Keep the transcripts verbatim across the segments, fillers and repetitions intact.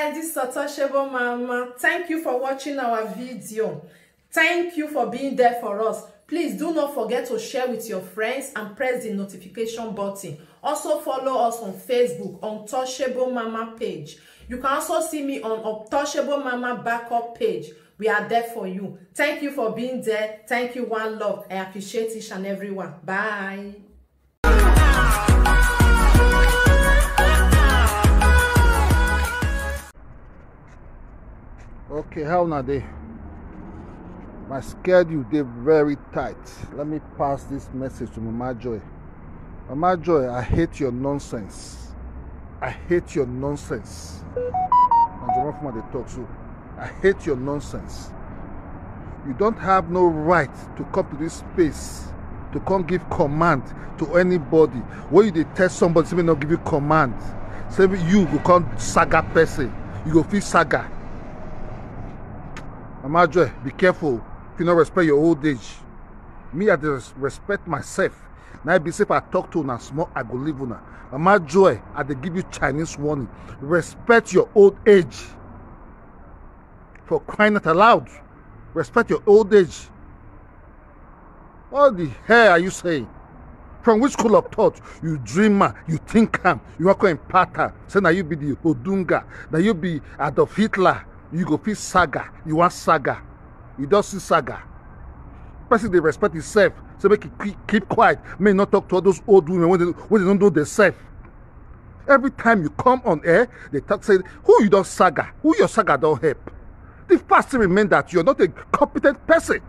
This is Untouchable Mama. Thank you for watching our video. Thank you for being there for us. Please do not forget to share with your friends and press the notification button. Also follow us on Facebook, Untouchable Mama page. You can also see me on Untouchable Mama backup page. We are there for you. Thank you for being there. Thank you, one love. I appreciate each and every one. Bye. Okay, how una dey? My schedule dey very tight. Let me pass this message to Mama Joy. Mama Joy, I hate your nonsense. I hate your nonsense. And Jama Fuma dey talk so. I hate your nonsense. You don't have no right to come to this space to come give command to anybody. When you dey tell somebody, say make no give you command. Say you go come saga person, you go fit saga. Mama Joy, be careful if you no respect your old age. Me, I dey res- respect myself. Now be say if I talk to una small, I go leave una. Mama Joy, I dey give you Chinese warning. Respect your old age. For crying out aloud, respect your old age. What the hell are you saying? From which school of thought? You dreamer, you think am, you wan come impart am. Say na you be the Odunga, na you be Adolf Hitler. You go fit saga, you wan saga. You don see saga. Person dey respect himself, say make he keep, keep quiet, make he no talk to all those old women wey dey wey dey no know themselves. Every time you come on air, dey talk say who you don saga, who your saga don help. The fact still remain that you are not a competent person.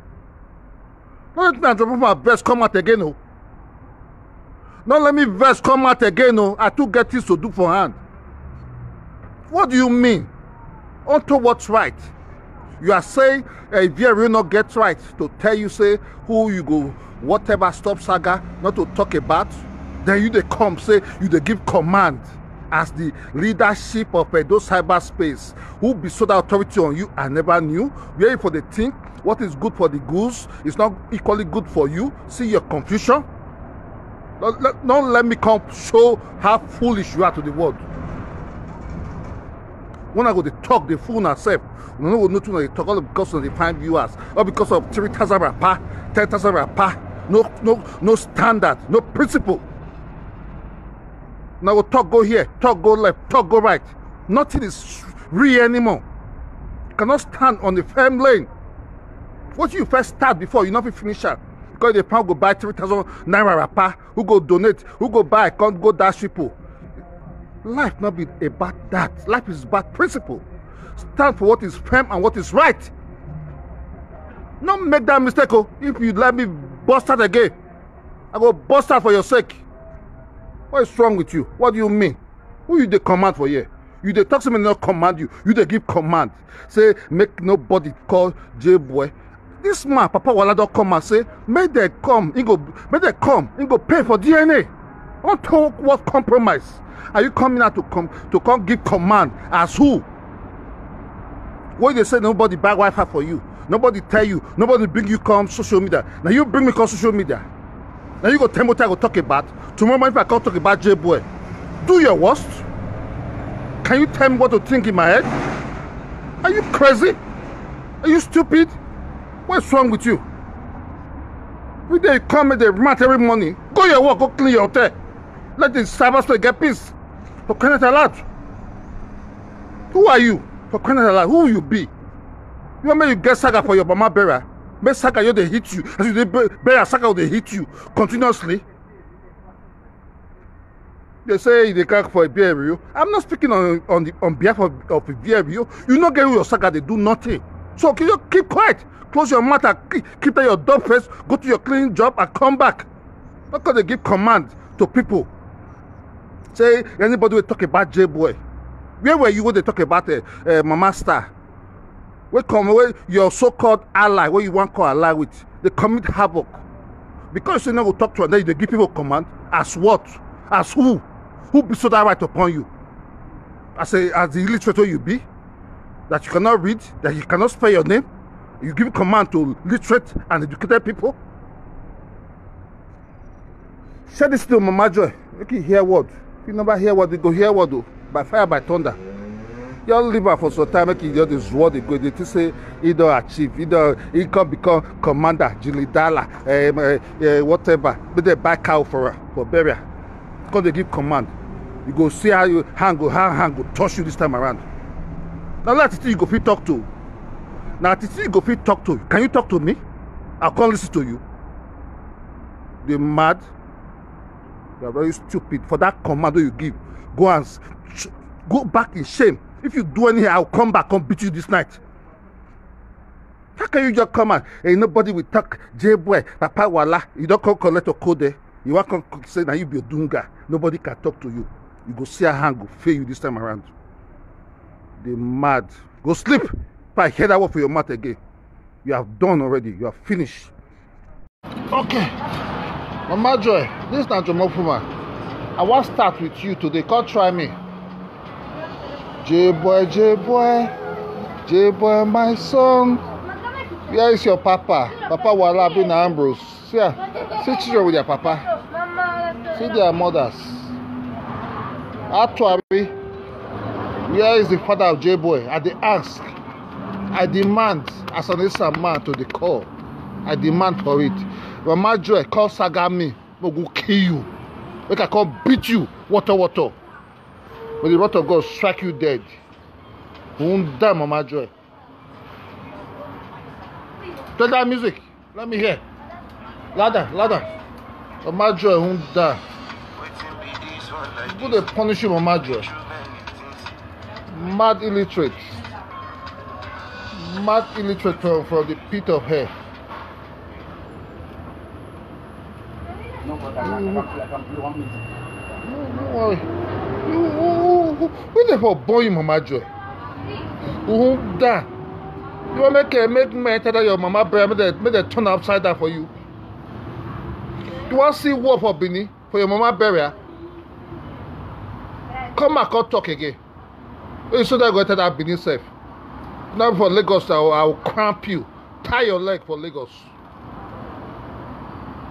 No let me and Jehovah vex come out again o. No let me vex come out again o. I too get things to do for hand. What do you mean? Unto what's right? You are saying a Ivierio no get right to tell you say who you go whatever stop saga not to talk about. Then you dey come say you dey give command as the leadership of Edo cyberspace. Who bestowed authority on you? I never knew. Where you for the think? What is good for the goose is not equally good for you. See your confusion. Don't let, don't let me come show how foolish you are to the world. When I go dey talk, dey fool myself. You know, no know too dey talk all because of the fine viewers, or because of three thousand rapa, ten thousand rapa. No, no, no standard, no principle. Now go talk go here, talk go left, talk go right. Nothing is real anymore. You cannot stand on the firm lane. What you first start before, you not fit finish am. Because the pound go buy three thousand naira wrapper, who go donate, who go buy, can't go dash people. Life not be about that. Life is about principle. Stand for what is firm and what is right. Not make that mistake. Oh, if you let me bust out again, I go bust out for your sake. What is wrong with you? What do you mean? Who you dey command for here? You dey talk say make dem no command you. You dey give command. Say make nobody call J boy. This man, Papa Wala don come and say make dem come. He go make dem come. He go pay for D N A. What talk? What compromise? Are you coming out to come to come give command as who? When they say nobody buy Wi-Fi for you, nobody tell you, nobody bring you come social media. Now you bring me come social media. Now you go tell me what I go talk about. Tomorrow morning if I come talk about J boy, do your worst. Can you tell me what to think in my head? Are you crazy? Are you stupid? What's wrong with you? Every day you come and they mat every morning. Go your work, go clean your hotel. Let the cyberspace get peace. For crying out loud. Who are you? For crying out loud, who you be? You want make you get saga for your mama burial? Make saga you dey hit you. As you dey bur- burial, saga dey hit you continuously. They say they crack for a beer review. I'm not speaking on on the on behalf of, of a beer review. You no get your saga, they do nothing. So can you keep quiet? Close your mouth and keep, keep that your dumb face, go to your cleaning job and come back. Not because they give command to people. Say anybody will talk about J boy. Where were you when they talk about uh, uh, Mama Star? Wey come wey your so-called ally wey you wan call ally with dey commit havoc because you say no go talk to am, then you dey give people command. As what? As who? Who bestow that right upon you? As a as the illiterate wey you be, that you cannot read, that you cannot spell your name, you give command to literate and educated people. Share this to Mama Joy. Make you hear word. If you never hear word, you go hear word o. By fire, by thunder. Just leave am for some time, make e just dey swore dey go. Dey think say e don achieve, e don, e come become commander, Jilly Dala, um, uh, uh, whatever. Make dem buy cow for am for burial. Come dey give command. You go see how you hand go, how hand go touch you this time around. Na like Titi you go fit talk to. Na Titi you go fit talk to. Can you talk to me? I come listen to you. Dey mad. You are very stupid for that command wey you give. Go and s- sh- go back in shame. If you do anyhow, I will come back, come beat you this night. How can you just come and, hey, nobody will talk? J boy, Papa Wala, you don't come collect your code there. You want come say now you be a dunga. Nobody can talk to you. You go see a hand go fail you this time around. Dey mad. Go sleep. If I hear that word for your mouth again, you have done already. You have finished. Okay. Mama Joy, this na Jomo Puma. I wan start with you today. Come try me. J boy, J boy, J boy, my son. Where is your papa? Papa Wala be na Ambrose. See, ah, see children with their papa. See their mothers. Actually, where is the father of J boy? I dey ask. I demand as an Esan man to the call. I demand for it. Mama Joy, call saga me. Mo go kill you. Make I come beat you. Water, water. May the wrath of God strike you dead. Won't die, Mama Joy. Play that music. Let me hear. Louder, louder. Mama Joy, won't die. Who dey punish you, Mama Joy? Mad illiterate. Mad illiterate from, from the pit of hell. No, but I can, I can, I can play one minute. No, no worry. You, who, who, who, who dey for born you, Mama Joy? Who die? You wan make, uh, make me enter that your mama burial, make dem, make dem turn upside down for you. You wan see war for Benin for your mama burial? Come back, come talk again. You so that go enter that Benin sef. Now for Lagos, I will, I will cramp you, tie your leg for Lagos.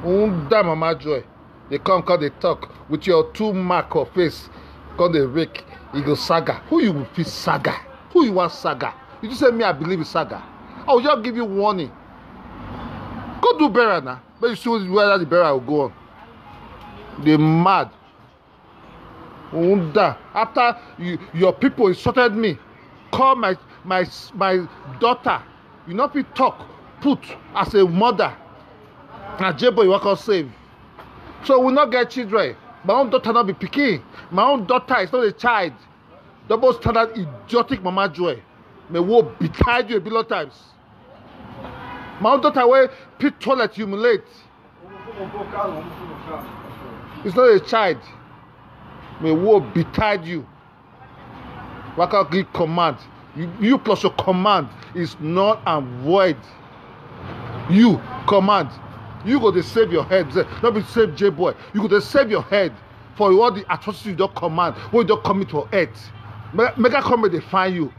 Who die, Mama Joy? Dey come, come dey talk with your two mark for face. Come dey rake. You go saga. Who you will fit saga? Who you want saga? You just say me, I believe in saga. I will just give you warning. Go do better now. But you see whether the better will go on. Dey mad. Unda. After you, your people insulted me, call my, my, my daughter. You no fit talk, put as a mother. Na J boy you wan come save. So we no get children. My own daughter no be pikin. My own daughter is not a child. Double standard, idiotic Mama Joy. May woe betide you a billion times. My own daughter wey pit toilet humiliate. It's not a child. May woe betide you. Waka give command. You, you plus your command is null and void. You command. You go dey save your head. Say, no be save J boy. You go dey save your head for all the atrocities you don command, wey you don commit for earth. Make, make I come make dey find you.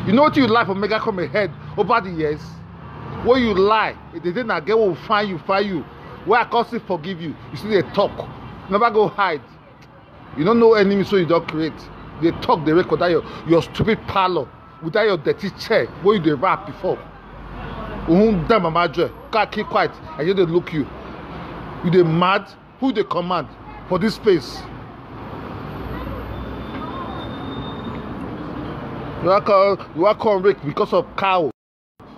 You know wetin you lie for make I come ahead over the years? Wey you lie, if the day na get wey find you, find you. Wey I come still forgive you, you still dey talk. Never go hide. You no know enemy, so you don create. Dey talk, dey record that your, your stupid parlor with that your dirty chair wey you dey wrap before. Uhun dem, Mama Joy. Ka keep quiet. I just dey look you. You dey mad? Who dey command for this space? You wan come, you wan come rake because of cow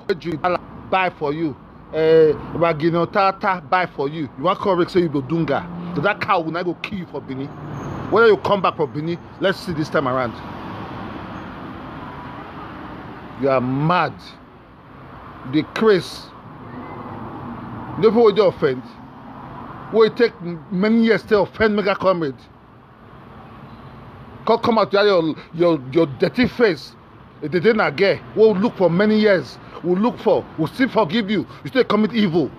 wey Jilly Dala buy for you. Uh, Ragino Tata buy for you. You wan come rake say you go dunga. So that cow will not go kill you for Benin. Whether you come back for Benin, let's see this time around. You are mad. The craze. You know people wey dey offend. Wey take many years to offend mega comrade. Come, come out, your, your, your dirty face. If they dey na girl, we look for many years, we look for, we still forgive you. You still commit evil.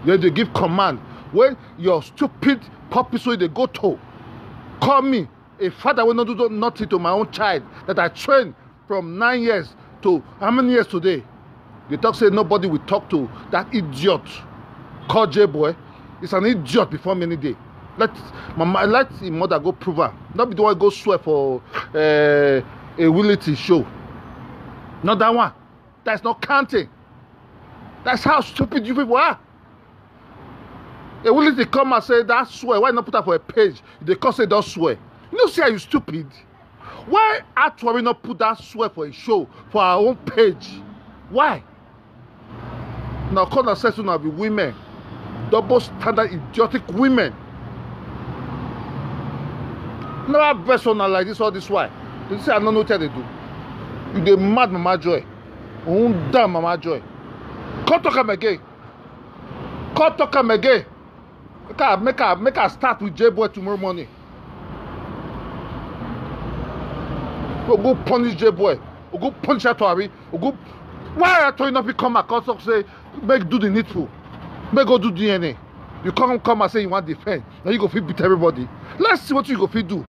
You dey give command. When your stupid puppies wey dey go to call me, a father wey no do nothing to my own child that I train from nine years to how many years today? They talk say nobody will talk to that idiot called J boy. He's an idiot before many day. Let mama, let him mother go prove am. No be the one go swear for uh, a Willity show. Not that one. That's not counting. That's how stupid you people are. A Willity come and say that swear. Why not put up for a page? They come say don't swear. You know, see how you stupid. Why Atwari not put that swear for a show for our own page? Why? Now come and say una be women, double standard, idiotic women. Never vex una like this all this while. You say I no know what they do. You dey mad, Mama Joy. Unda, Mama Joy. Come talk am again. Come talk am again. Make I make I make I start with J Boy tomorrow morning. We go punish J Boy. We go punish Atwari. We go. Why Atwari not fit come and come talk say make do the needful, make go do D N A. You come come and say you want defend. Now you go fit beat everybody. Let's see what you go fit do.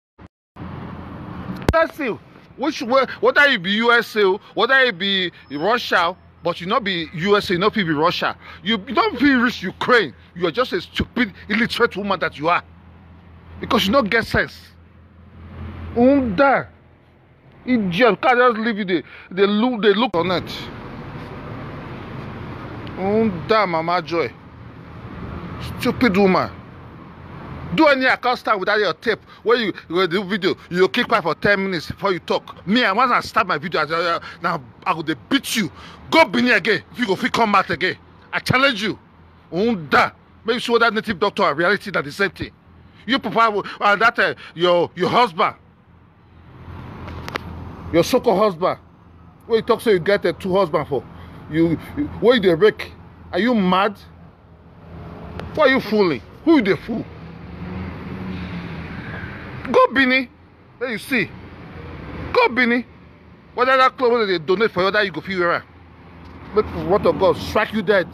Let's see. Which way, whether you be U S A, whether you be Russia, but you not be U S A, you not fit be Russia. You, you don't feel reach Ukraine. You are just a stupid, illiterate woman that you are, because you not get sense. Unda, idiot. Can't just leave you. They, they look, they look on it. Unda, Mama Joy, stupid woman. Do any account start without your tape. When you go do video, you go keep quiet for ten minutes before you talk. Me, I want to start my video. I, I, now I go dey beat you. Go Benin again. If you go fit come out again, I challenge you. Unda. Make you show that native doctor and reality that the same thing. You papa and that uh, your your husband, your so-called husband, where you talk so you get uh, two husband for you, you where you dey rake? Are you mad? Why are you fooling? Who you dey fool? Go Benin. Then you see. Go Benin. Whether that clothes wey they donate for you, that you go feel wear am. Make what of God strike you dead.